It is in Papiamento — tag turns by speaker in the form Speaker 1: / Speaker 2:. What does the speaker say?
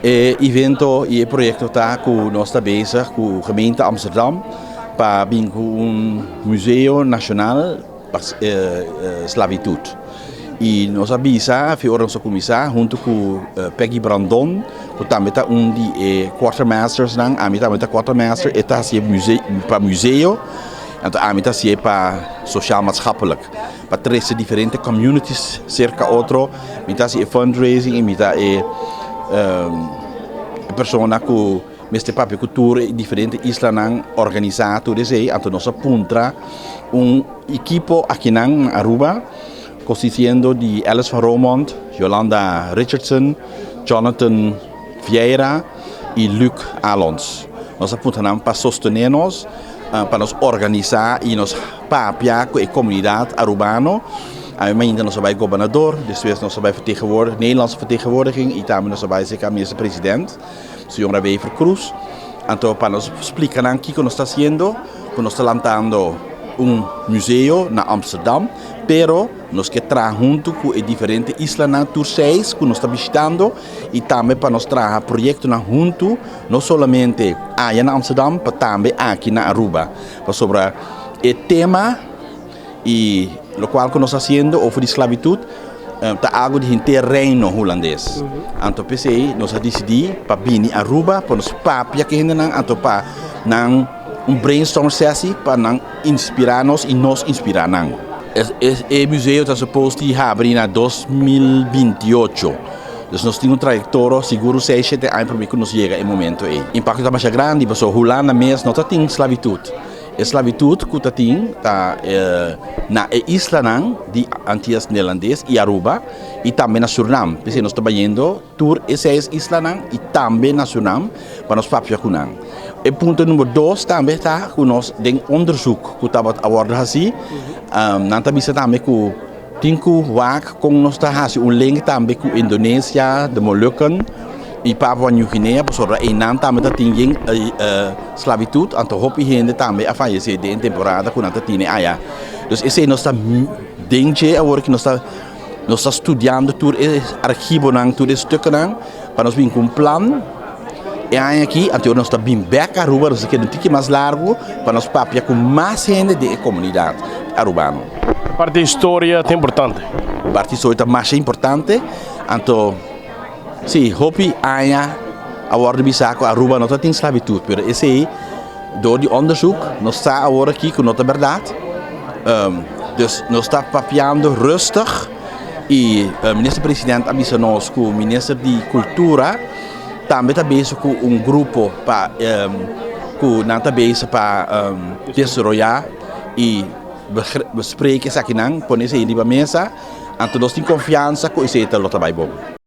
Speaker 1: E evento y e proyecto ta cu nos ta bezig cu gemeente Amsterdam pa bin cu un museo nacional pa slavitud. Y nos a bisa fi ora nos a cuminsa hunto cu Peggy Brandon cu tambe ta un di e quartermasters nan, ami tambe ta quartermaster, e ta haci pa museo, anto ami ta haci pa sociaal maatschappelijk, pa trece diferente communities cerca otro. Mi ta haci e fundraising y mi ta e persona cu mester papia cu tur e diferente islanan, organisa tur esey. Anto nos a puntra un ekipo akinan na Aruba, consistiendo di Alice van Romondt, Yolanda Richardson, Jonathan Vieira y Luc Alons. Nos a puntra nan pa sostene nos, pa nos organisa y nos papia cu e comunidad Arubano. Ami nos a bay gobernador, despues nos a bay vertegenwoordig, Nederlandse vertegenwoordiging y tambe nos a bay cerca minister president, señora Wever Croes. Anto pa nos splica nan kico nos ta haciendo, cu nos ta lantando un museo na Amsterdam, pero nos kier traha hunto cu e diferente islanan, tur seis cu nos ta bishitando, y tambe pa nos traha proyectonan hunto, no solamente aya na Amsterdam, pero tambe aki na Aruba. Pasobra e tema y locual cu nos ta haciendo over di sclavitud ta algo di henter Reino Hulandes. Anto p'esey nos a dicidi pa bini Aruba pa nos papia cu hendenan, anto pa nan un brainstorm sessie pa nan inspira nos y nos inspira nan. E museo ta supposed di habri na 2028. Dus nos tin un trayectorio sigur 6, 7 aña pa cu nos yega e momento ey. Impacto ta mas grandi, pasobra Hulanda mes no tin sclavitud. E sclavitud cu tin ta na e islanan di Antillas Neerlandes y Aruba y tambe na Surinam. Pesey nos ta bayendo tur e seis islanan y tambe na Surinam pa nos papia cu nan. E punto number 2 tambe ta cu nos den onderzoek cu tabata a wordo haci, nan ta bisa tambe cu tin cu wak con nos ta haci un link tambe cu Indonesia, de Molukken y Papua New Guinea, pasobra einan tambe ta tin yen sclavitud, anto hopi hende tambe a fallece den temporada cu nan ta tine aya. Dus esey nos ta den dje awor cu nos ta studiando tur e archivonan, tur e stukkennan, pa nos bin cu un plan. E aña aki, anto nos ta bin bek Aruba, nos ta keda un tiki mas largo, pa nos papia cu mas hende di e comunidad arubano.
Speaker 2: Parti di historia ta importante.
Speaker 1: Parti di historia ta mas importante, anto, si, hopi aña awor di bisa cu Aruba no ta tin sclavitud, pero esey, door di onderzoek, nos sa awor aki cu no ta berdad. Dus nos ta papiando rustig y minister president a bisa nos cu minister di cultura tambe ta bezig cu un grupo pa cu nan ta bezig pa desaroya y bespreken esakinan, pone esey riba mesa, anto nos tin confiansa cu esey ta lo ta bay bon.